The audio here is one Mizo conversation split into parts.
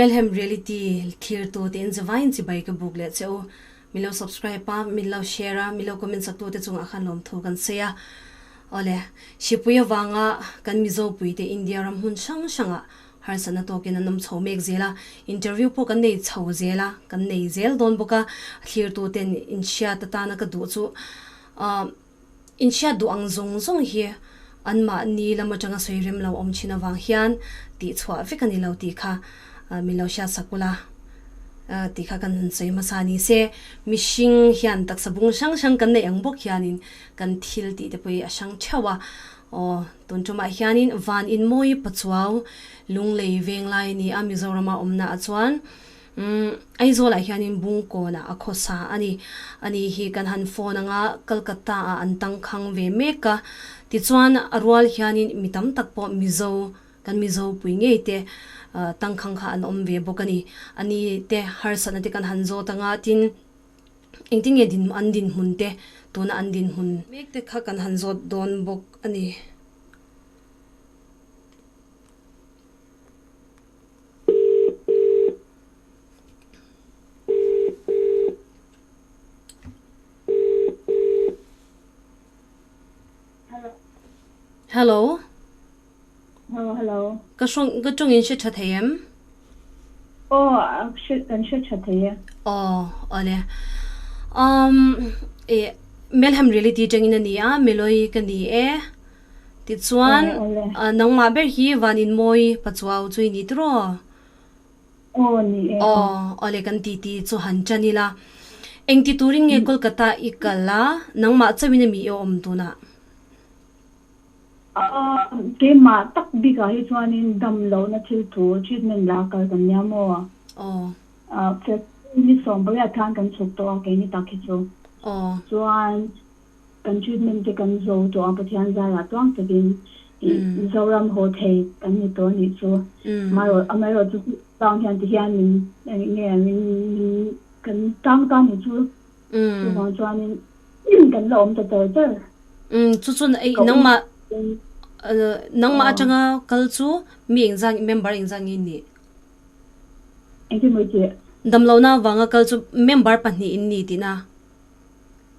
Melhem Reality thlir tu te in zavain chibai ka buk leh che u. Min lo subscribe a, min lo share a, min lo comment sak tu te chungah khan lawmthu kan sawi a. Awle, Hripui avanga kan Mizo pui te India ram hmun hrang hrangah harsatna tawkin an awm chho mek zel a, interview pawh kan nei chho zel a, kan nei zel dawn bawk a, thlir tu ten inhriat atana ka duh chu ah inhriat duh ang zawng zawng hi anmahni lam atanga sawi rem lo awm thin avang hian tih chhuah vek a ni lo tih kha min lo hriat sak ula tih kha kan han sawi hmasa ni se, mihring hian taksa bung hrang hrang kan neih ang bawk hianin kan thil tih te pawh hi a hrang theuh a, aw tun tumah hianin van inmawi pachuau lunglei veng lai a ni a Mizorama awmna ah chuan umm Aizawl ah hianin Bungkawn ah a khawsa a ni, ani hi kan han phone anga Calcutta ah an tangkhang ve mek a, tichuan a rual hianin mi tam tak pawh Mizo Kan Mizo pui ngei te tangkhang kha an awm ve bawk a ni. A ni te harsatna te kan han zawt anga tin engtin nge din an dinhmun te tuna an dinhmun mek te kha kan han zawt dawn bawk a ni. Hello. Hello, hello. Ka hrawng ka tawng in hre tha thei em? Aw, hre kan hre tha thei e. Aw, awle. Um, e Melhem Reality tangin a ni a, Meloi ka ni e. Tichuan, nangmah ber hi van in mawi pachuau chu i ni tiraw? Aw, ni e. Aw, awle kan titi chu han tan ila. Engti turin nge Kolkata i kal a, nangmah chauhin ami i awm tunah? Keimah tak bikah hi chuanin dam lohna thil thu treatment la kal kan nia maw? Aw. Ni 18 khan kan chhuk tawh a keini tak hi chu. Aw. Chuan kan treatment te kan zo tawh a Pathian zarah tuang takin Mizoram haw thei kan ni tawh anih chu. Amaherawhchu tang hian ti hian min nge min kan tang ta nih chu. Chuvang chuanin kan la awm ta char char. Chu chuan ei nangmah nangmah atanga kal chu mi engzang member engzang nge nih? Engtin mawi tih? Damlohna avanga kal chu member pahnih in ni tihna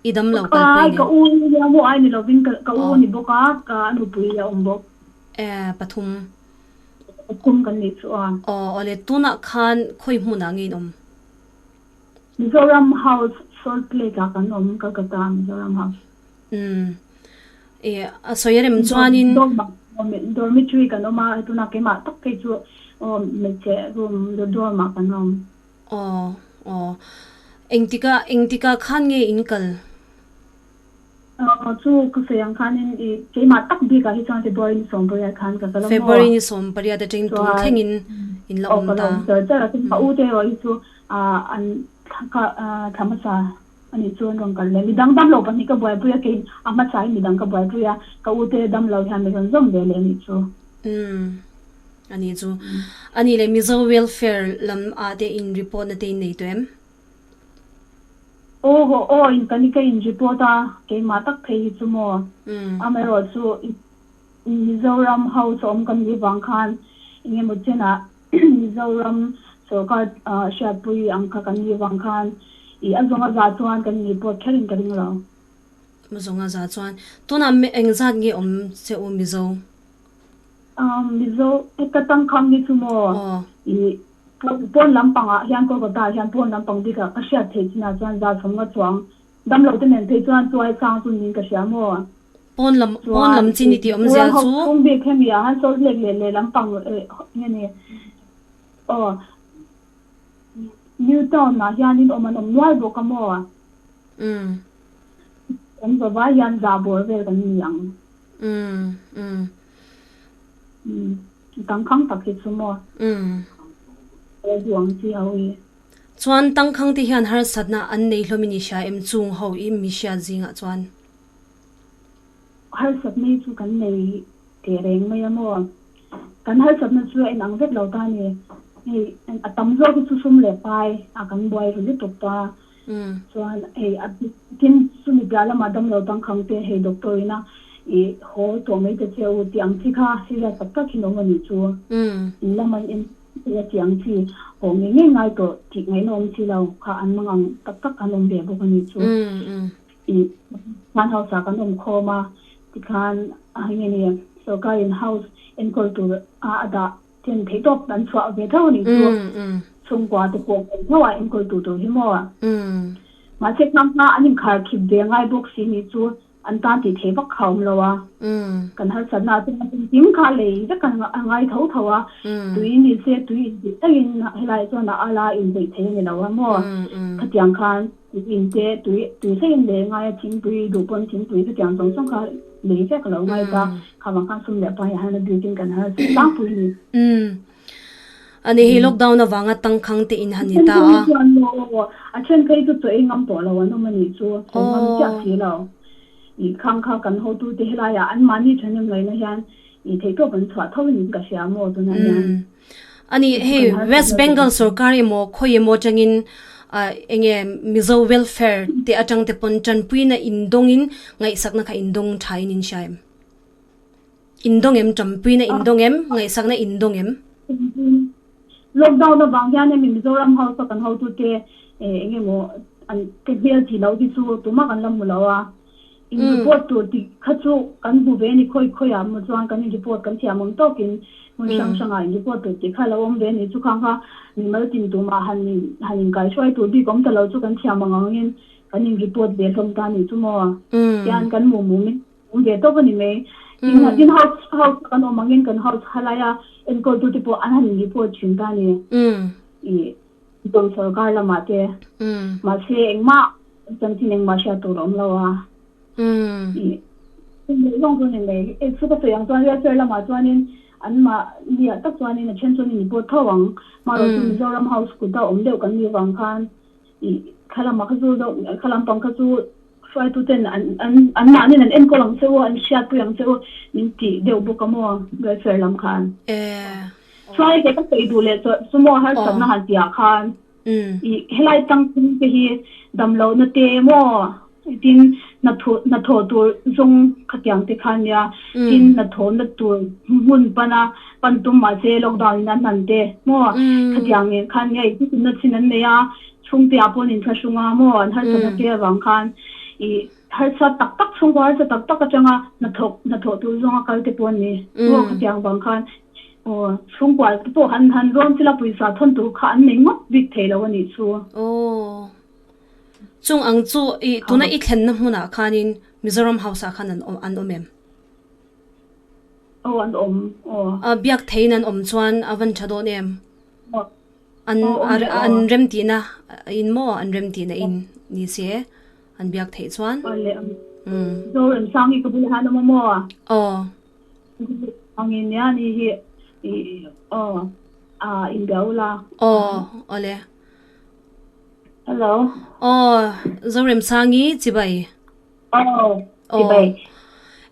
i damlo kalpui nen. Ka u nia maw ai ni lovin ka u ni bawk a, ka nupui a awm bawk. E pathum. Pathum kan nih chu a. Aw awle tunah khan khawi hmunah nge in awm? Mizoram House Salt Lake ah kan awm Calcutta Mizoram House. Umm e a sawi a rem chuanin. Dormitory kan awm a tuna keimah tak phei chu aw hmeichhe room dorm ah kan awm. Aw aw engtika engtika khan nge in kal? Aw chu ka sawi ang khanin i keimah tak bik ah hi chuan February ni 18 khan ka kal a maw. February ni 18 atangin tun thlengin in la awm ta. Aw ka la awm char char a chu ka u te erawh hi chu an thla hmasa a nih chu an rawn kal leh. Midang damlo pahnih ka buaipui a kei a hmasa in midang ka buaipui a ka u te damlo hian min rawn zawm ve leh a nih chu. Umm a nih chu. A nih leh Mizo welfare lam ah te in report na te in nei tawh em? Aw haw aw in kan ka in report a keimah tak phei hi chu maw amaherawh chu Mizoram house a awm kan nih vang khan engemaw chenah Mizoram sorkar hriatpui ang kha kan nih vang khan i a zawnga za chuan kan in report kher in ka ring lo. A zawnga za chuan tunah engzat nge awm che u Mizo? Mizo ka tangkhang hi chu maw i Pawn lampangah hian Kolkata ah hian pawn lampang bikah ka hriat theih chinah chuan zar thawm nga chuang damlo te nen phei chuan chuai sang chu niin ka hria maw? Pawn lam pawn lam chin i tih awm zel chu. Chhung bik hemi ah han Salt Lake leh leh lampang nge ni aw New Town ah hianin awm an awm nual bawk a maw? Umm. Kan zavai hian zah bawr vel kan ni ang. Umm umm. Umm tangkhang tak hi chu maw? Umm. He duang chi ho hi. Chuan tangkhang te hian harsatna an nei hlawm in i hria em chung ho i mi hriat zingah chuan? Harsatna hi chu kan nei teh reng mai a maw? Kan harsatna chu a inang vek lo ta ni. Hei a tam zawk hi chu sum leh pai a kan buai ru lutuk ta. Chuan hei a tin chumi piah lamah damlo tangkhang te hei doctor ina i haw tawh mai ta che u tih ang chi kha serious tak tak hi an awm a nih chu. In lam an en Tiang chi haw ngei ngei ngai tawh tih ngaihna awm si lo kha an mangang tak tak an awm ve bawk a nih chu. I khan house ah kan awm khawm a, tikhan enge ni sorkar in house enkawl tur a a dah ten theihtawp an chhuah ve tho a nih chu. Chhungkua te pawh kan tho a enkawl tur tur hi maw. Mahse khang kha an inkhar khip ve ngai bawk si nih chu. An tan tih theih vak kha a awm lo a, kan harsatna ah chuan engkim kha lei vek a ngai tho tho a, tui ni se tui inhmeh takin helaiah chuan a ala inhmeh thei a ni lo a maw? Khatiang khan tui in te tui tui hlei in lei a ngai a, thingpui duh pawn thingpui khatiang zawng zawng kha lei vek a lo ngai ta, kha vang khan sum leh pai ah hian a bikin kan harsat tlangpui a ni. Ani hi lockdown avanga tangkhang te in han ni ta a. A then phei chu chaw ei ngam tawh lo an awm a nih chu, chaw ngam chiah si lo. I khang kha kan hotu te helaiah an mahni thahnem ngaihna hian i theihtawp an chhuah tho in ka hria maw tunah hian. Ani hei West Bengal sorkar emaw khawi emaw atangin enge Mizo welfare te atang te pawn tanpuina indawngin ngaihsakna kha indawng tha in in hria em? Indawng em? Ṭampuina indawng em? Ngaihsakna indawng em? Lockdown avang hian hemi Mizoram House a kan hotute eng emaw an ke hmel tih loh hi chu tumah kan la hmu lo a. In report tur tih kha chu kan hmu ve a ni khawi khawi ah maw chuan kan in report kan thiam awm tawkin hmun hrang hrangah in report tur tih kha a lo awm ve a ni. Chu khang kha mimal tin tumah han in han inkaihruai tur bik awm ta lo chu kan thiam ang angin kan in report ve hlawm ta a nih chu maw. Tian kan mu mumin Awm ve tawp a ni mai. Tin, tin house house a kan awm angin kan house halaia enkawltu te pawh an han in report thin ta a ni. I dawng sorkar lamah te. Mahse engmah chanchin engmah hriat tur a awm lo a. I zawng chu a ni mai. E chu ka sawi ang chuan welfare lamah chuanin anmah niah tak chuanin a then chuan in report tho ang. Marawh chu Mizoram house kut a awm deuh kan nih vang khan i khalamah kha chu deuh khalam pang kha chu hruaitu ten an an an mahnin an enkawl ang che u an hriatpui ang che u min tih deuh bawk a maw welfare lam khan. Chuan hei ka sawi duh leh chu chu maw harsatna han tih ah khan i helai tangkhung te hi damlohna te maw tin hnathawh hnathawh tur zawng khatiang te kha nia tin hnathawhna tur hmun pana pan tum mahse lockdown in a hnan te maw khatiang nen khan nia inthutna chin an nei a chhungte ah pawh an inthlahrung a maw an harsatna te avang khan ih harsa tak tak chhungkaw harsa tak tak atanga hnathawk hnathawh tur zawnga kal te pawh an ni maw khatiang vang khan aw chhungkua te pawh han han rawn chila pawisa thawn tur kha an nei ngawt bik thei lo a nih chu. Aw. Chung ang chu i tuna i thlenna hmunah khanin Mizoram House ah khan an awm an awm em? Aw an awm aw. A biak theiin an awm chuan a van tha dawn em? An an rem tihna in maw an rem tihna in ni se an biak theih chuan. Umm. Zoremsang hi ka bulah hian awm a maw? Aw. Angin nia ni hi i aw a inbiak ula. Aw awle. Hello. Aw Zoremsangi chibai. Aw chibai.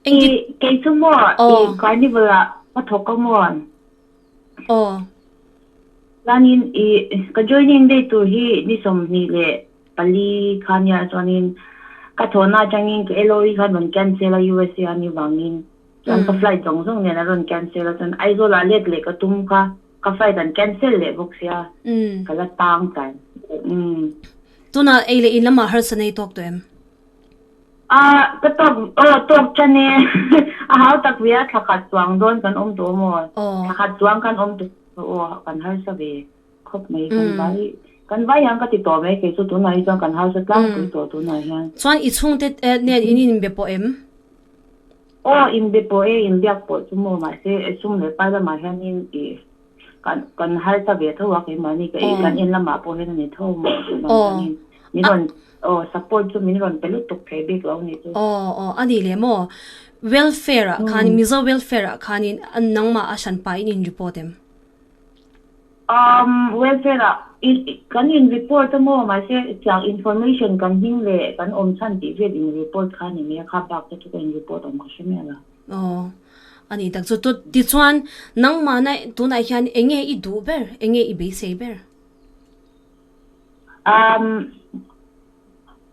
Engti kei chu maw i carnival ah ka thawk a maw? Aw. Chuanin i ka joining day tur hi ni 24 kha nia chuanin ka thawhna atangin ka LOE khan rawn cancel a USA a ni vangin chuan ka flight zawng zawng nen a rawn cancel a chuan Aizawl ah let leh ka tum kha ka flight an cancel leh bawk sia ka la tang tlai. Tunah ei leh in lamah harsa nei tawk tawh em? A ka tawk aw tawk tan e a hau tak ve a thla khat chuang dawn kan awm tawh maw thla khat chuang kan awm tawh aw kan harsa ve khawp mai kan vai kan vai hian ka ti tawh mai kei chu tunah hi chuan kan harsa tlangpui tawh tunah hian. Chuan i chhungte nen in inbe pawh em? Aw inbe pawh e inbiak pawh chu maw mahse sum leh pai lamah hianin i kan kan harsa ve tho a keimahni ka ei kan en lamah pawh hian a ni tho maw chuvang chuanin min rawn aw support chu min rawn pe lutuk thei bik lo ni chu. Aw aw a ni le maw welfare ah khan Mizo welfare ah khanin nangmah a hran pahin in report em? Um welfare ah kan in report a maw mahse chiang information kan hming leh kan awm chhan tih vel in report kha a ni mai a kha bak te chu ka in report awm ka hre miah lo. Aw, a ni tak chu. Tichuan, nangmahna tunah hian eng nge i duh ber? Eng nge i beisei ber? Um,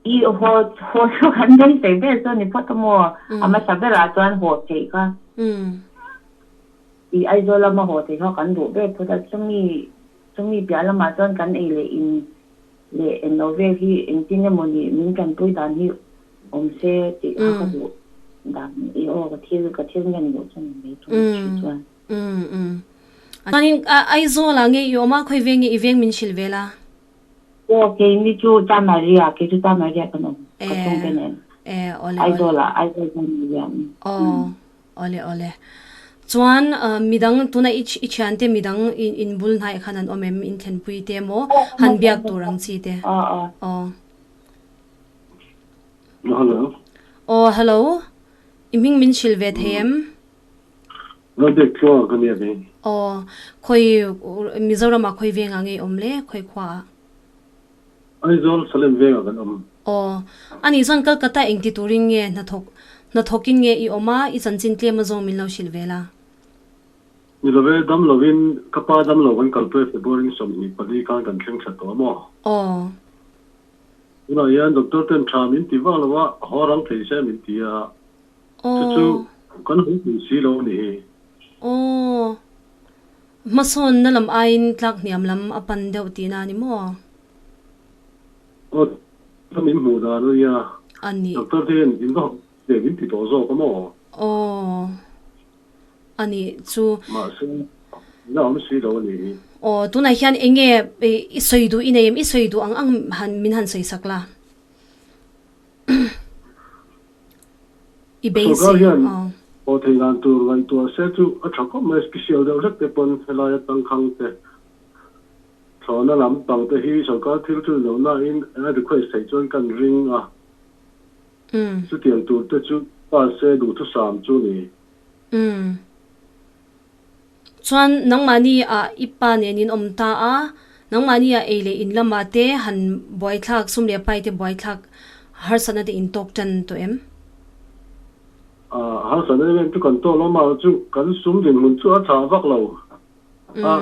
i haw haw chu kan beisei ber chu a ni phawt a maw? A hmasa berah chuan haw theih kha. I Aizawl lama haw thei kha kan duh ber phawt a, chumi chumi piah lamah chuan kan ei leh in leh englo vel hi engtin emaw ni min tanpui dan hi awm se tih kha ka duh dan i aw ka thil ka thil ngen duh chu ni mai thung hrih chuan. Umm umm. Chuanin Aizawl ah nge i awm a, khawi veng nge i veng min hrilh vel a? Aw keini chu Chamaria, kei chu Chamaria kan awm ka chhungte nen. Eh awle awle. Aizawl ah Aizawl Chamaria. Aw awle awle. Chuan midang tuna i i thiante midang in bul hnai khan an awm em? In thlenpui te emaw han biak tur ang chi te? Aw. Aw. Hello. Aw hello. I hming min hrilh ve thei em? Lalbek tluang ka nia ve. Aw, khawi Mizoram ah khawi vengah nge i awm le? Khawi khua ah? Aizawl Salem vengah kan awm. Aw, anih chuan Calcutta engti turin nge hnathawk hnathawkin nge i awm a, i chanchin tlem azawng min lo hrilh ve la? Ni love, dam lovin ka pa dam lo kan kalpui a February 24 khan kan thleng thla tawh a maw? Aw. Tunah hian doctor ten tha min ti vak lo a, haw rang thei se min ti a. Chu chu kan hawi thei si lo a ni hi. Aw, hmasawnna lam aiin tlak hniam lam a pan deuh tihna a ni maw? Aw, ka min hmuh dan a nia. A ni. Doctor te hian in va hawi ve min ti tawh zawk a maw? Aw, a ni chu. Mahse, la awm si lo a ni hi. Aw, tunah hian eng nge i sawi duh i nei em? I sawi duh ang ang han min han sawi sak la. I beisei Sorkar hian aw. haw thei dan tur ngaihtuah se chu a tha khawp mai, special deuh hlek te pawn helaia tangkhang te thlawhna lam pang te hi sorkar thil chu ni lo nain a request theih chuan kan ring a, chutiang tur te chu pass se duhthusam chu ni. Umm. Chuan nangmahni ah i pa nen in awm ta a, nangmahni ah ei leh in lamah te han buaithlak, sum leh pai te buaithlak harsatna te in tawk tan tawh em? Ah, harsatna em em chu kan tawk lo mah chu kan sum dinhmun chu a chah vak lo a,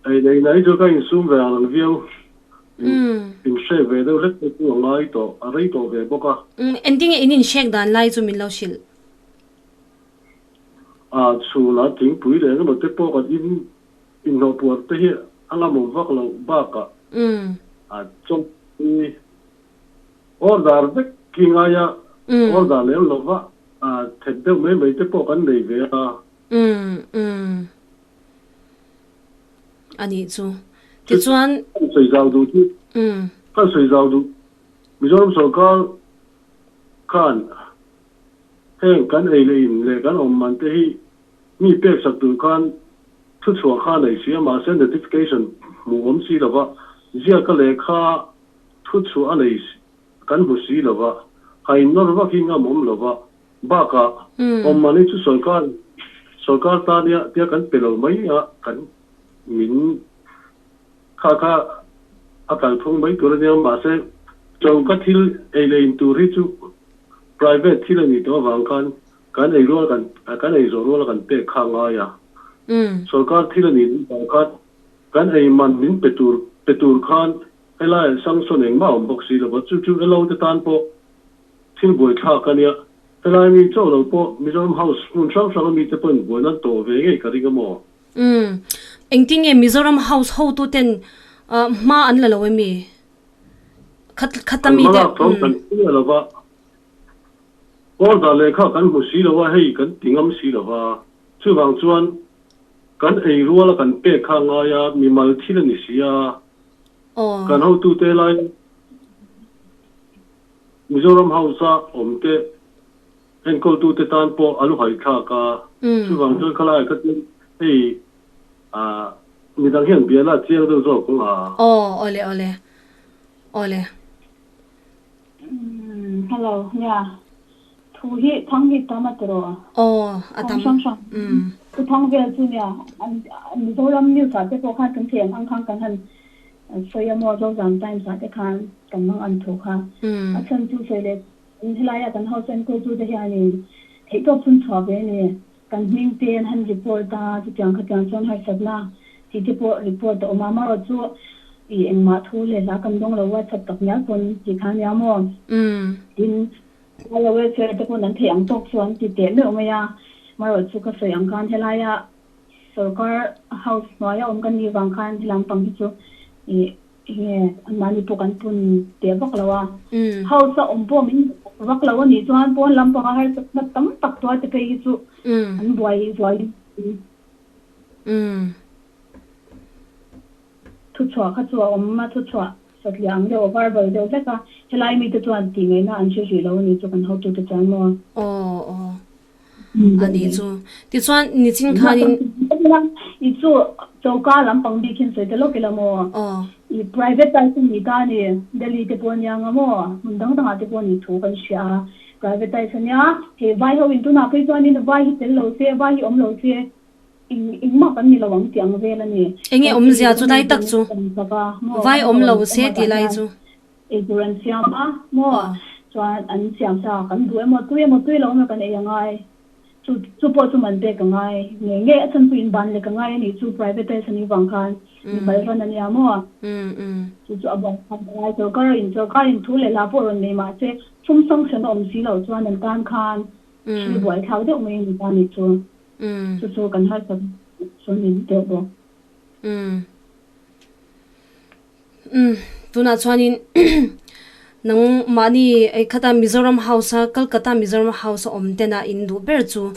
ei leh in ah hi chu ka insum ve ang ang viau, in hrek ve deuh hlek te chu a ngai tawh, a rei tawh ve bawk a. Engtinge in inhrek dan lai chu min lo hrilh? A chhunah thingpui leh engemaw te pawh kan in inhnawh puar te hi a ngamawm vak loh bakah a chawlhpui order vek khi ngai a, order lem lova thep deuh mai mai te pawh kan nei ve a. A nih chu. Tichuan. Kan sawi zau duh chu. Kan sawi zau duh. Mizoram sorkar khan. Heng kan ei leh in leh kan awm man te hi mi pek sak tur khan thu chhuah kha nei si a, mahse notification hmuh awm si lova, ziaka lehkha thu chhuah a nei kan hmu si lova, ha in nawr vak hi ngam awm lova, bakah awm man hi chu sorkar sorkar tania tia kan pe lo mai a, kan min kha kha a kalphung mai tur a nia, mahse choka thil ei leh in tur hi chu Private thil a nih tawh avang khan kan ei rual kan kan ei zawh ruala kan pek kha a ngai a. Sorkar thil a nih avang khan kan ei man min pe tur pe tur khan helaiah sanction engmah a awm bawk si lo va, chu chu elo te tan pawh thil buaithlak a nia. Helai mi chauh lo pawh Mizoram House hmun hrang hranga mite pawhin buaina an tawh ve ngei ka ring a maw? Umm. Engtinge Mizoram House hotuten hma an la lo emi? Khat khata An mite hmalak thawm kan hria lo va, order lehkha kan hmu si lo a, hei kan ti ngam si lo va, chuvang chuan kan ei ruala kan pek kha a ngai a, mimal thil a ni si a, kan hotute lai Mizoram House-a awmte enkawltute tan pawh a lu haithlak a, chuvang chuan khalaiah kha chuan hei Ah, midang hian bia la chiang deuh zawk ang a. Aw, awle awle, awle. Umm, hello, nia. Thu hi thang hi tam a tiraw? Aw, a tam. Thang hrang hrang. Umm. Thu thang vel chu nia, Mizoram news ah te pawh khan kan thei ang ang khan kan han sawi a maw, Zozam Times ah te khan kan mang an thu kha. A chhan chu sawi leh helaia kan house enkawltu te hianin theihtawp chhun chhuah ve a ni. Kan hming te an han report a, chutiang khatiang chuan harsatna tih te pawh report a awm a, amaherawhchu chu ih engmah thu leh hla kan dawng lo WhatsApp tak ngial pawn tih kha ania maw? Tin, Lal welfare te pawn an theih ang tawk chu an ti teh meuh mai a, Marawh chu ka sawi ang khan helaia sorkar house hnuaia awm kan nih vang khan helam pang hi chu ih enge anmahni pawh kan pun teh vak lo a. House a awm pawh min vak lo a nih chuan pawn lampanga harsatna tam tak tuar te phei hi chu an buai zuai. Thuchhuah kha chu a awm a, thuchhuah satliah ang deuh, verbal deuh hlek a, helai mite chuan tih ngaihna an hre rih lo a nih chu kan hotute chuan maw? Aw aw a nih chu. Tichuan nichin khanin. I chu choka lampang bik hian sawi ta lawk ila maw? Aw. I private type a ni ta a ni, Delhi te pawh ania nga maw? Hmun dang dangah te pawh a nih thu kan hria a, private type a nia, hei vai ho in tunah phei chuanin vai hi tel lo se, vai hi awm lo se, Eng engmah kan ni lo ang tih ang vel a ni. Enge awmzia chu lai tak chu? Vai awm lo se tih lai chu. Eitur an siam a maw? Chuan an siam sa kan duh emaw tui emaw tui lo emaw kan ei a ngai. Chu chu pawh chu man pek a ngai. Ngei ngei a chhan chu in ban lek a ngai a nih chu private a nih vang khan mi mal ran a nia maw? Chu chu a buai khan a ngai. Sorkar in sorkar in thu leh hla pawh rawn nei mah se sum sanction a awm si loh chuan an tan khan thil buaithlak deuh mai a ni ta nih chu. Chu chu kan harsat chu ni deuh bawk. Tunah chuanin nang mahni ei khata Mizoram House a Kolkata Mizoram House a awm tena in duh ber chu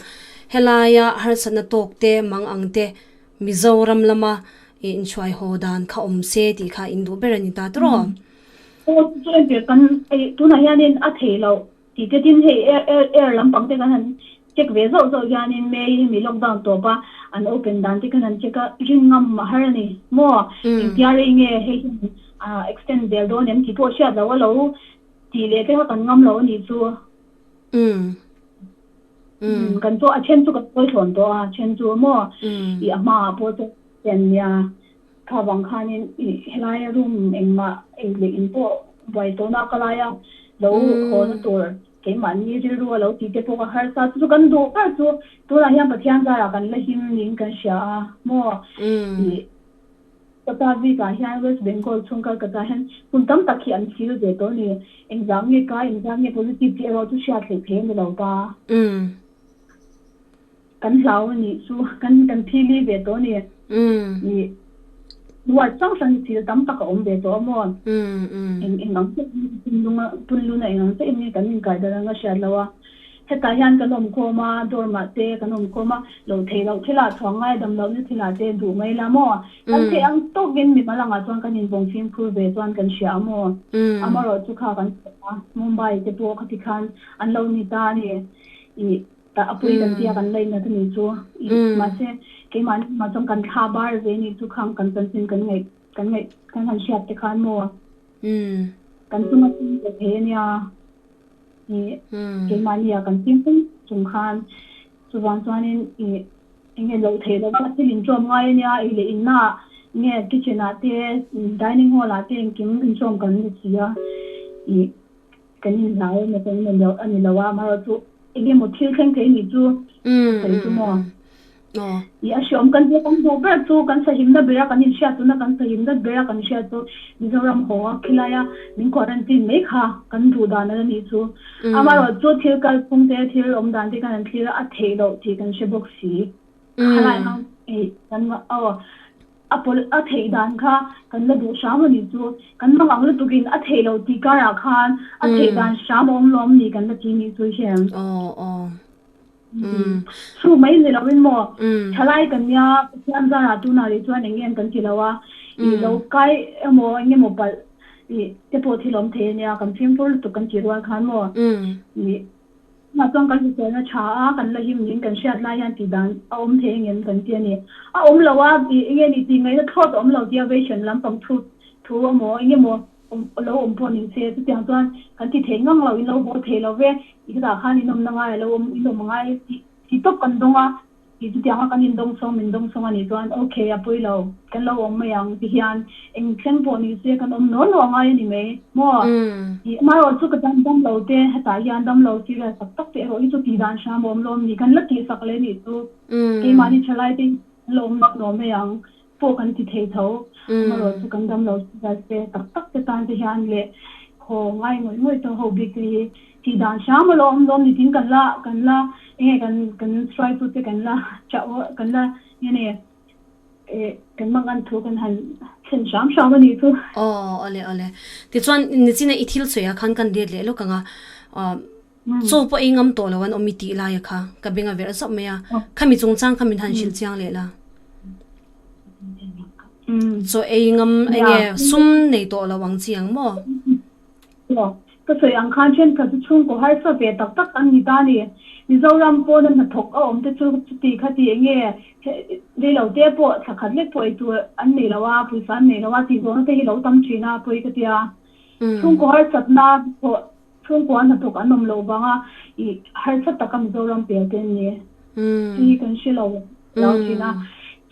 helaia harsatna tawk te mang ang te Mizoram lama inhruai haw dan kha awm se tih kha in duh ber a ni ta tawh. Aw chu chu entir kan ei tunah hianin a thei loh Tih te tin hei air air air lampang te kan han check ve zauh zauh hianin May hi mi lockdown tawp a an open dan te kan han check a rin ngam a har a ni maw engtia rei nge hei hian ah extend zel dawn em tih pawh hriat loh a lo tih leh te kha kan ngam lo a nih chu kan chu a then chu kan sawi thlawn tawh a then chu maw ih a hmaah pawh chuan chen nia kha vang khanin ih helaia room engmah ei leh in pawh buai tawhna ka lai a lo haw na tur keimahni rilru a lo tih te pawh ka harsa chu chu kan duh ber chu tunah hian Pathian zarah kan la him niin kan hria a maw ih Tata bikah hian West Bengal chhung Calcutta hian hun tam tak hi an thil ve tawh a ni engzah nge kai engzah nge positive tih erawh chu hriat hleih thei a ni lo ta. Kan hlau a nih chu kan kan phili ve tawh a ni. Ih ward hrang hrang hi thil tam tak a awm ve tawh a maw? Eng eng ang chiah in punlung a punlun a eng ang chiah in nge kan inkai dan ang a hriat loh a. Hetah hian kan awm khawm a, dorm ah te kan awm khawm a, lo theih loh thil ah chhuah ngai dam lohna thil ah te duh mai la maw? Kan theih ang tawkin mimal angah chuan kan invawng fimkhur ve chuan kan hria a maw? Amarawh chu kha kan hria a, Mumbai te pawh khati khan an lo ni ta a ni. Ih Tah a pui kan tia kan lainat a nih chu. Mahse, keimahni hmah chuan kan thla bar ve nih chu khang kan chanchin kan ngaih kan ngaih kan han hriat te khan maw? Kan chunga ching ve thei a nia. Ih keimahni ah kan ching pum chung khan chuvang chuanin ih eng nge loh theih loh a thil inṭawm ngai a nia ei leh inna ah nge kitchen ah te dining hall ah te engkim inṭawm kan ni si a. Ih Kan inhlau emaw kan ni lo a ni lo a, amaherawhchu eng emaw thil thleng thei nih chu ka sawi chu maw? Ih a hreawm kan kan duh ber chu kan sahimna bera kan inhriat tuna kan sahimna bera kan hriat chu Mizoram haw a khilaia min quarantine mai kha kan duh dan a la nih chu. Amaherawhchu thil kalphung te thil awm dan te kan han thlir a, a theih loh tih kan hre bawk si. Khalai hang ih kan aw. A pawlh a theih dan kha kan la duh hram a nih chu. Kan mang ang lutukin a theih loh tih karah khan a theih dan hram a awm lawm ni kan la ti nih chu hian. Aw aw. Chu mai ni loin maw thalai kan nia Pathian zarah tunah rih chuan eng nge kan ti lo a, ih lo kai emaw eng emaw palh ih te pawh thil awm thei a nia kan fimkhur lutuk kan tih rual khan maw ih Tunah chuan kan hriselna tha a, kan la him niin kan hriat lai hian tih dan a awm thei engem kan ti a ni. A awm lo a, ih enge ni tih ngaihna thlawt a awm lo tia ration lampang thu thu emaw eng emaw awm lo awm pawh ni se chutiang chuan kan ti thei ngang lo in lo haw thei lo ve, i hetah khan in awmna ngai a lo awm in awm ngai tih tih tawp kan dawng a. Tih chutianga kan indawngsawng min dawngsawng a nih chuan ok a pawi lo, kan lo awm mai ang ti hian eng thleng pawh ni se kan awm nawn lo angai a ni mai maw? Tih amaherawh chu ka tan dam lo te hetah hian dam lo serious tak tak te erawh hi chu tih dan hram a awm lawm ni kan la tih sak leh nih chu keimahni thalai te kan lo awm nawn mai ang pawh kan ti thei tho amaherawh chu kan dam lo serious te tak tak te tan te hian leh khaw ngai ngawih ngawih tawh ho bik te hi tih dan hram a lo awm lawm ni tin kan la kan la. Enge kan kan hruai tu te kan la chauh kan la nge ni kan mangan thu kan han thlen hram hram a nih chu. Aw awle awle. Tichuan nichina i thil sawi ah khan kan let leh lawk ang a, chaw pawh ei ngam tawh lo an awm i tih lai a kha ka beng a verh zauh mai a, khami chungchang kha min han hrilh chiang leh la. Chaw ei ngam enge sum nei tawh lo ang chi ang maw? Ka sawi ang khan thenkhat chu chhungkaw harsa ve tak tak an ni ta a ni. Mizoram pawna hnathawk a awm te chu chuti kha ti enge reilo te pawh thla khat lek pawh ei tur an nei lo a, pawisa an nei lo a tih zawhna te hi lo tam thin a pawi ka tia. Chhungkaw harsatna hnathawh chhungkua hnathawk an awm loh vanga ih harsa taka Mizoram pel te an ni. Hei hi kan hre lo lo thin a,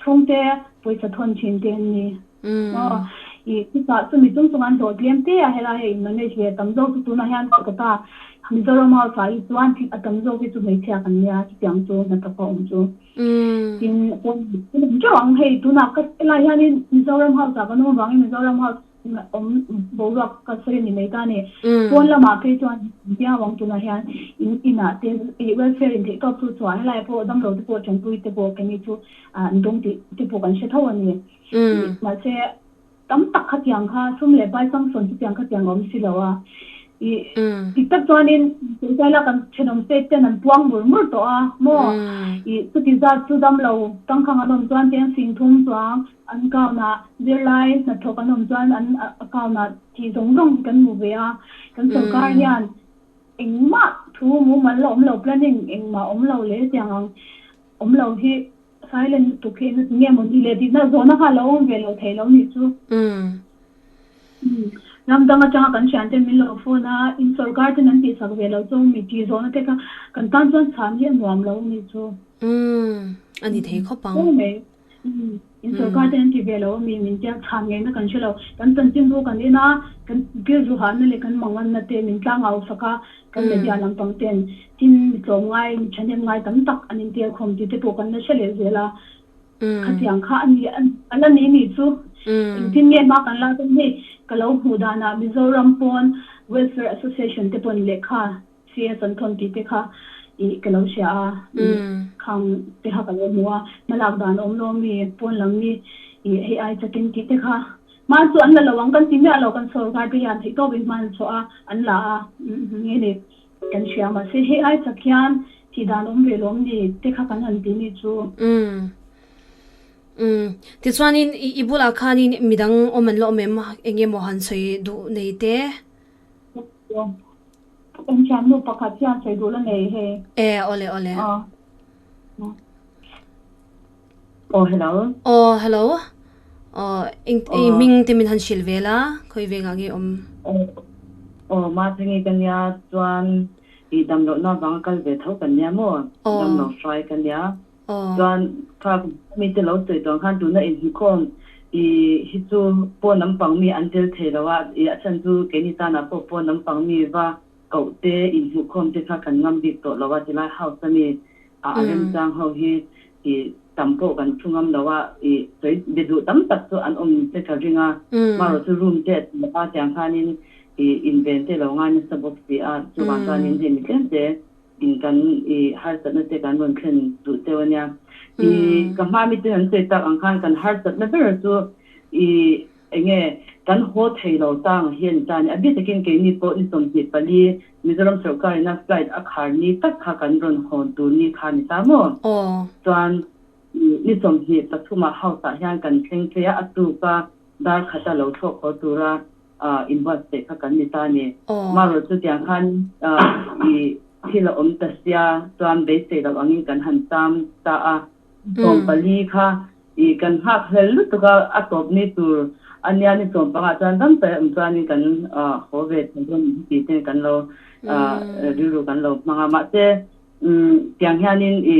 chhungte pawisa thawn thin te an ni. Aw, i chutah chumi chung chung an hlawh tlem te a, helai a in manage ve tam zawk chu tunah hian Kolkata Mizoram house ah hi chuan a tam zawk hi chu hmeichhia kan nia chutiang chu hnathawk a awm chu. Tin, pawn awm teuh ang hei tunah ka helai hianin Mizoram house ah kan awm avangin Mizoram house awm boruak ka sawi a ni mai ta a ni. Pawn lamah phei chuan viau ang tunah hian in inah te i welfare in theih tawp chu chhuah helai pawh damlo te pawh tanpui te pawh keini chu an dawng tih te pawh kan hre tho a ni. Mahse, tam tak khatiang kha sum leh pai changsawn chutiang khatiang a awm si lo a. I dik tak chuanin tunlai la kan thenawm state ten an puang mur mur tawh a maw? I chuti zat chu dam lo tangkhang an awm chuan cheng sing thum chuang an account ah zirlai hnathawk an awm chuan an account ah tih zawng zawng hi kan hmu ve a. Kan sorkar hian engmah thu mumal la awm lo planning engmah awm lo leh hetiang ang awm lo hi Silent lutuk hi eng nge maw ni le tih na zawhna kha a lo awm ve lo thei lo nih chu. Ram dang atanga kan thian ten min lo phone a, in sorkar ten an tihsak ve lo chu mi tih zawhna te kha kan tan chuan chhan hi a nuam lo nih chu. A ni thei khawp ang. In sorkar ten an ti ve lo ami min tia chhan ngeina kan hre lo. Kan chanchinbu kan en a, kan rilru hahna leh kan manganna te min tlangau sak a, kan media lampang ten tin mi tlawmngai, mi thahnem ngai tam tak an intel khawm tih te pawh kan la hre leh zel a. Khatiang kha a ni a la ni nih chu. Engtin nge hma kan lak dawn hei ka lo hmuh danah Mizoram pawn Welfare Association te pawn lehkha CS an thawn tih te kha ih ka lo hria a, khang te kha ka lo hmu a, hmalak dan awm lo mi pawn lam mi ih hei ai chakin tih te kha hman chu an la lo ang kan ti miah lo kan sorkar te hian theihtawpin hman chhuah a an la a nge ni kan hria mahse hei ai chak hian thih dan awm ve lawm ni te kha kan han ti ni chu. Umm tichuanin i bulah khanin midang awm an la awm em eng emaw han sawi duh nei te? Kan thiannu pakhat hian sawi duh la nei hei. E awle awle. Aw hello. Aw hello. Aw eng i hming te min han hrilh ve la khawi vengah nge awm. Aw Mathingi ka nia chuan i damlohna vanga kal ve tho kan nia maw damlo hruai ka nia. Chuan kha mi te lo sawi tawh ang khan tuna inhmukhawm i hi chu pawn lampang mi an tel thei lo a, i a chhan chu keini tanah pawh pawn lampang mi va koh te inhmuhkhawm te kha kan ngam bik tawh lo a, tilai house a mi a remchang ho hi i tam pawh kan thu ngam lo a, i sawi be duh tam tak chu an awm te ka ring a, marawh chu room te a ti a tiang khanin i inven te lo ngai nasa bawk si a, chuvang chuanin hei mi tlem te In kan i harsatna te kan rawn thlen duh teuh a nia. I ka hma mi ten an sawi tak ang khan kan harsatna ber chu i enge kan haw thei lo tang hi a ni ta a ni. A bik takin keini pawh ni 24 Mizoram sorkar ina flight a khar ni tak kha kan rawn hawn tur ni kha a ni ta maw? Chuan ni 23 ah house ah hian kan thleng phei a, a tuk a dar khata lo thlawk haw tura inbuatsaih kha kan ni ta a ni. Marawh chu tiang khan i thil a awm ta sia chuan beisei loh angin kan han cham ta a. 14 kha i kan nghak hlel lutuk a, a tawp ni tur a nia ni 15 chuan dam taih awm chuanin kan haw ve thei dawn ang tih ten kan lo rilru kan lo hmang a. Mahse tiang hianin i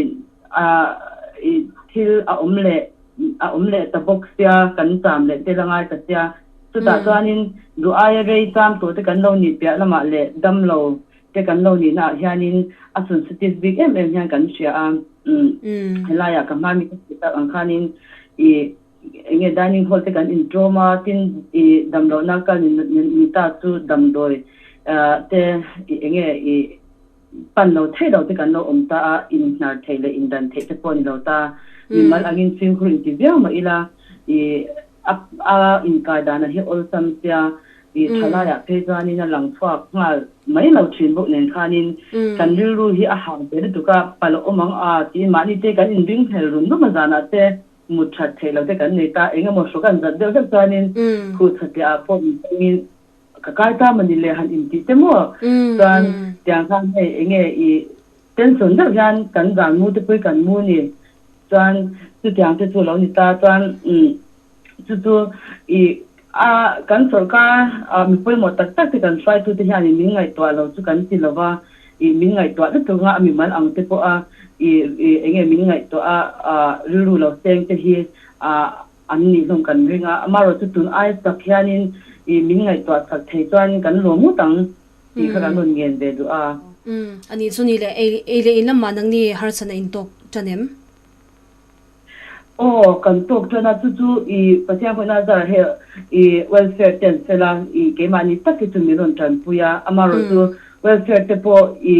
i thil a awm leh a awm leh ta bawk sia kan cham leh tel a ngai ta sia. Chutah chuanin duh aia rei cham tawh te kan lo nih piah lamah leh damlo te kan lo nihna ah hianin a sensitive bik em em hian kan hria a. Helaiah ka hma mi ka hmuh tak ang khanin i enge dining hall te kan intawm a, tin i damlohna kal ni ta chu damdawi te enge i. pan lo thei lo te kan lo awm ta a, in hnar theih leh in dan theih te pawh a ni lo ta. Mimal angin fimkhur inti viau mah ila i a a inkai dana hi awlsam sia i thalaiah phei chuanin a lang chhuak nghal mai lo thin bawk nen khanin kan rilru hi a hah ve lutuk a, palh a awm ang a tiin mahni te kan inring hmel rum rum a zanah te mut that theih lo te kan nei ta, eng emaw hrawk an zat deuh hlek chuanin khuh thatliah ah pawh min tawngin ka kai ta mawni le han intih te maw chuan tiang khan hei enge i tension deuh hian kan zan mu te pawh hi kan mu ni chuan chutiang te chu lo ni ta chuan chu chu i a kan sawrkar mi pawimawh tak tak te kan hruaitu te hian min ngaihtuah lo chu kan ti lova i min ngaihtuah lutuk anga a mimal ang te pawh a i i enge min ngaihtuah a a rilru lo seng te hi a an nih hlawm kan ring a, amaherawh chu tun ai tak hianin i min ngaihtuah chak thei chuan kan lawm ngawt ang tih kha kan rawn ngen ve duh a. Umm a nih chu ni le, ei ei leh in lamah nangni harsatna in tawk tan em? Aw, kan tawk tan a, chu chu i Pathian pawhin a zar he i welfare te an fel a, i keimahni tak hi chu min rawn tanpui a, amaherawh chu welfare te pawh i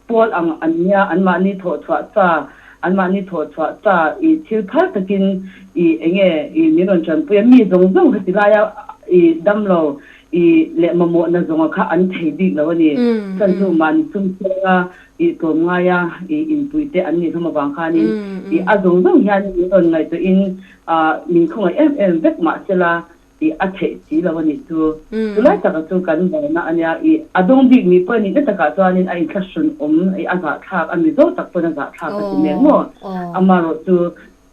pawl ang an nia, anmahni thawhchhuah sa, anmahni thawhchhuah sa i thil phal takin i enge i min rawn tanpui a, mi zawng zawng heti laia i damlo i leh mamawhna zawnga kha an thei bik lo a ni. Chan chu mahni sum senga I tlawm ngai a, i inpui te an nih hlawm avang khanin i a zawng zawng hian min rawn ngaihtuahin min khawngaih em em vek mah sela i a theih si lo a nih chu. Chulai taka chu kan buaina a nia, i a dawng bik mi pawh a nih na takah chuanin a inthlahrun awm, i a zahthlak, a mizo tak pawn a zahthlak ka ti mek maw? Amaherawh chu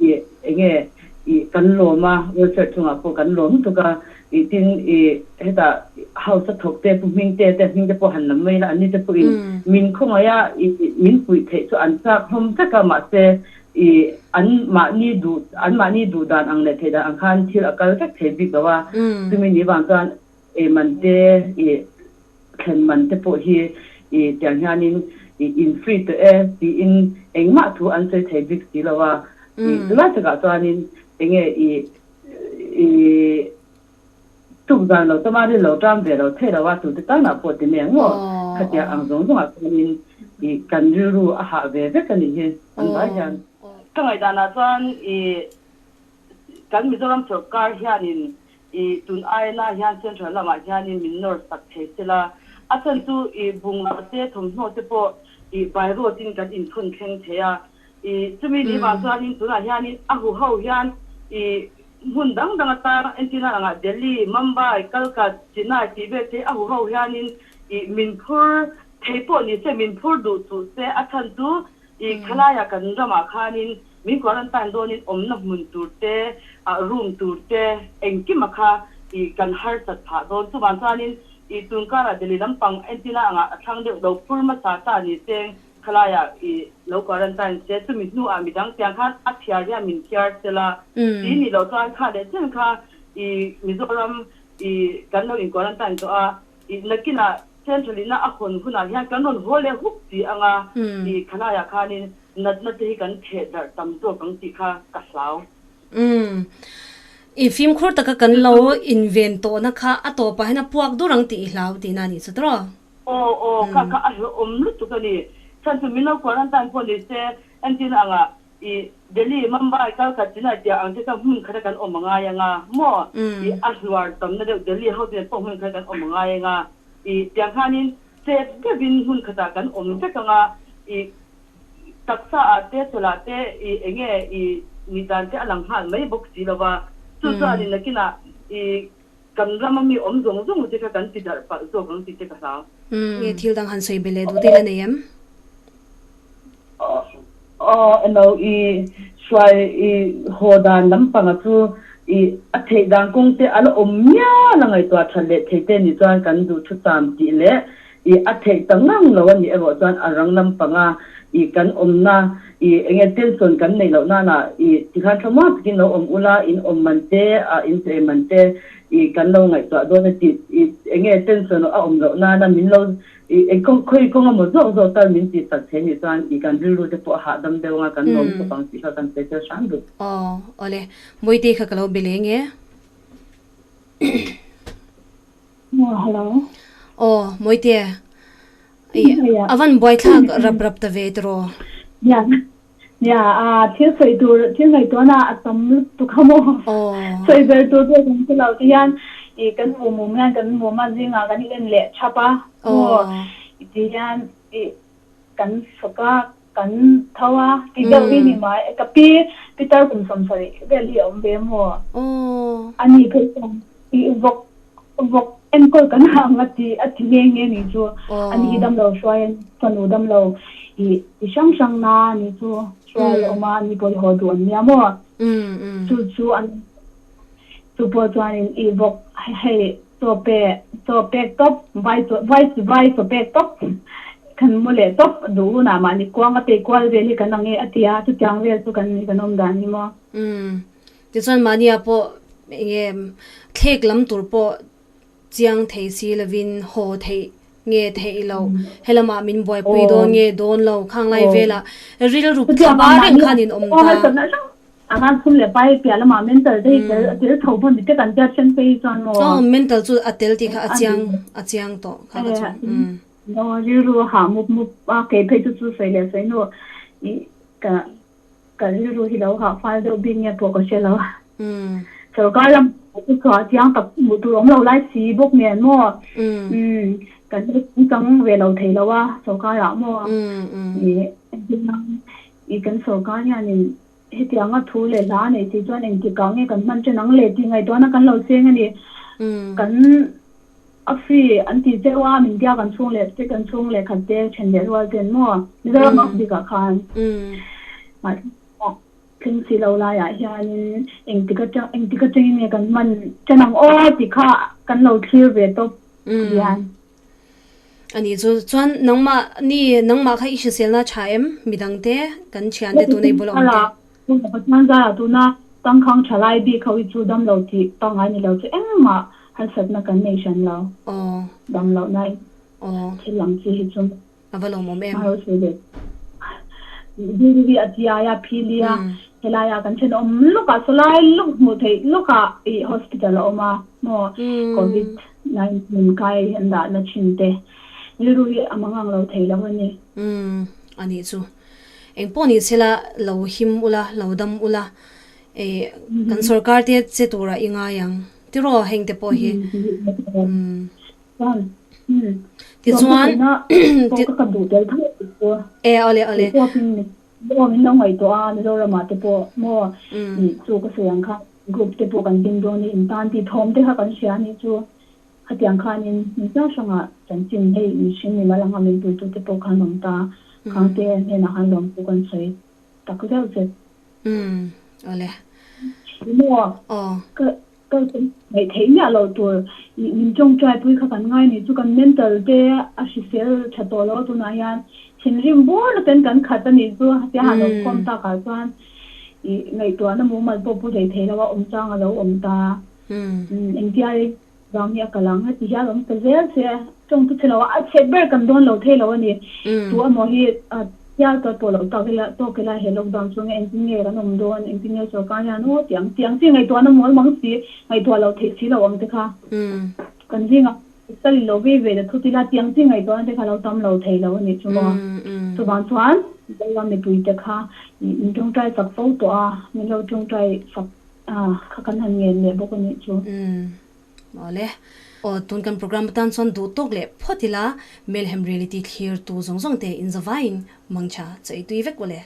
I enge i kan lawm a, welfare chungah pawh kan lawm lutuk a, i tin i hetah house a thawk te pu hming te te hming te pawh han lam mai la, anni te pawhin min khawngaih a, i min puih theih chu an chak hlawm vek a, mahse i an mahni duh an mahni duh dan ang leh theih dan ang khan thil a kal vek thei bik lo a, chumi ni vang chuan ei man te i thlen man te pawh hi i tiang hianin i in free tawh e tiin engmah thu an sawi thei bik si lo a, i chulai takah chuanin enge i i tuk zan lo tama ri lo ṭam ve lo thei lo a tute tanah pawh ti mai ang maw khatia ang zawng zawngah chuanin i kan rilru a hah ve vek a nih hi an vai hian. Ka ngaihdanah chuan i kan Mizoram sawrkar hianin i tun aina hian central lamah hianin min nawr sak thei sela, a chhan chu i bungrua te thawmhnaw te pawh i by road in kan inthawn thleng thei a, i chumi ni vang chuanin tunah hianin a huho hian i hmun dang dang atang entirna angah Delhi, Mumbai, Calcutta, Chennai tih vel te a huho hianin i min phur thei pawh ni se min phur duh suh se, a chhan chu i khalaiah kan ramah khanin Min quarantine dawnin awmna hmun tur te, room tur te engkima kha i kan harsat phah dawn. Chuvang chuanin i tun karah Delhi lampang entina angah a thlang deuh lo phur hmasa ta ni seng khalaiah i lo quarantine se chumi hnuah midang tiang khan a thiar hian min thiar sela ti nih loh chuan kha leh chen kha i Mizoram i kan lo in quarantine tawh a i nakinah central ina a hawn hunah hian kan rawn haw leh huk ti anga i khalaiah khanin Natna te hi kan theh darh tam zawk ang tih kha ka hlau. Umm. I fimkhur taka kan lo inven tawhna kha a tawpah hian a puak dur ang tih i hlau tihna a nih chu tawh. Aw aw kha kha a hlauhawm lutuk a ni. Chhan chu min lo quarantine pawh ni se entirna angah i Delhi, Mumbai, Calcutta, Chennai tih ang te kha hmun khata kan awm a ngai anga maw? I a hluar tamna deuh Delhi ho te nen pawh hmun khata kan awm a ngai anga i tiang khanin chep deuhin hmun khatah kan awm vek anga i Taksa ah te chawlh te i enge i nih dan te a lang nghal mai bawk si lo va, chu chuan in nakinah i kan rama mi awm zawng zawng te kha kan ti darh palh zawk ang tih te ka hlau. Nge thil dang han sawi be leh duh te ila nei em? Aw eno i hruai i haw dan lampanga chu i a theih dan kawng te a la awm mial a ngaihtuah that leh thei te nih chuan kan duh thu tam tih leh I a theih ta ngang lo a nih erawh chuan a rang lampanga i kan awmna i enge tension kan neih loh nana i tikhan thlamuang takin lo awm ula in awm man te a in che man te i kan lo ngaihtuah dawn a tih i enge tension a awm loh nana min lo i eng kawng khawi kawng emaw zawk zawk tal min tih sak thei nih chuan i kan rilru te pawh a hahdam deuh anga kan lawm khawp ang tih kha kan sawi tel hram duh. Aw awle Mawitei kha ka lo be leng e. Aw hello. Aw Mawite. Avan buaithlak rap rap ta ve tiraw. Nia nia a thil sawi tur thil ngaihtuahna a tam lutuk a maw. Sawi ber tur pawh kan hre lo ti hian i kan hmu mum hian kan mum a zingah kan in en leh thap a maw ti hian i kan fawk a kan tho a ti deuh hi ni mai ka pi Peter kum 70 vel hi a awm ve maw ani phei chuan i vawk Vawk enkawl kan hang a ti a ti nghe nghe ni chu ani hi damlo hruai a fanu damlo i ti hrang hrang na ni chu hruai a awm a ani pawh i haw duh an nia maw chu chu an chu pawh chuanin i vawk hei chaw pe chaw pek tawp vai chaw vai vai chaw pek tawp kan mu leh tawp duh hunah mahni kuang a tei kual vel hi kan ang e a ti a chutiang vel chu kan kan awm dan hi maw. Tichuan mahnia pawh enge thlek lam tur pawh chiang thei si lovin haw theih nge theih loh, helamah min buaipui dawn nge dawn lo khang lai velah rilru thla ba reng khan in awm ta. Aw mental chu a tel tih kha a chiang a chiang tawh kha ka chu. Ka rilru hi lo hah fal deuh bik nge pawh ka hre lo. Sorkar lam chu chhuah chiang tak hmuh tur awm lo lai si bawk nen maw? Kan lo chungchang ve lo thei lo a sorkar ah maw? I kan sorkar hianin hetianga thu leh hla a neih si chuan engtikah nge kan hman ṭhen ang le tih ngaihtuahna kan lo seng a ni. Kan A free an ti cheu a, min biak an chhung leh te kan chhung leh khat te then leh rual ten maw Mizoram ah bikah khan mahse thleng si lo laiah hianin engtik atang engtik atangin nge kan hman ṭan ang aw tih kha kan lo thlir ve tawp hian. Ani chu chuan nangmah ni nangmah kha i hriselna tha em midang te kan thian te tuna i bula awm te. Pathian zarah tuna tangkhang tha lai bik ho hi chu damlo tih pangngai ni lo chu engmah Harsatna kan nei hran lo. Aw. Dam loh na in thil lam chi hi chu. A va lawmawm em. Hmaro leh Diri hi a chiai a, phili a, helai ah kan thenawm lawk ah sawlai lawk hmuh theih lawk ah ih hospital a awm a maw covid 19 kai an dah na thin te rilru hi a mangang lo thei lo a ni. Umm anih chu. Engpawh ni sela lo him ula lo dam ula eh kan sorkar te che turah i ngai ang. Tiraw heng te pawh hi. Tichuan e awle awle. Min lo ngaihtuah a Mizoramah te pawh maw chu ka sawi ang khan group te pawh kan ding dawn a in tan tih thawm te kha kan hria a nih chu khatiang khanin hmun hrang hrangah chanchin hei mihring mimal anga min puitu te pawh khan awm ta khang te hnenah khan lawmthu kan sawi tak zeuh zet. Umm awle. Maw ka ka ngaih theih miah loh tur ih min tawngtai pui kha kan ngai ni chu kan mental te a hrisel tha tawh lo a tunah hian thinrim bur na ten kan khat a nih chu tia han awm khawm tak ah chuan ih ngaihtuahna mumal pawh pu hlei thei lo a awm chang a lo awm ta umm engtia rei vang hi a kal ang heti hian awm ta zel se tawng chu chhe lo a a chhe ber kan dawn lo thei lo a ni tu emaw hi hial tawt pawh lo tak ila tawk ila he lockdown chhunga engtin nge kan awm dawn engtin nge sorkar hian aw ti ang ti ang chi ngaihtuahna mawl mang si ngaihtuah loh theih si lo ang te kha kan zingah sal i lo vei ve ta thut ila ti ang chi ngaihtuahna te kha lo tam lo thei lo a nih chu maw chuvang chuan Zoram mipui te kha min tawngtai chak fo tawh a min lo tawngtai chak kha kan han ngen leh bawk a nih chu. Umm awle. Aw tun kan program atan chuan duh tawk leh phawt ila Melhem Reality thlir tu zawng zawng te in zavaiin mangtha chawi tui vek awle.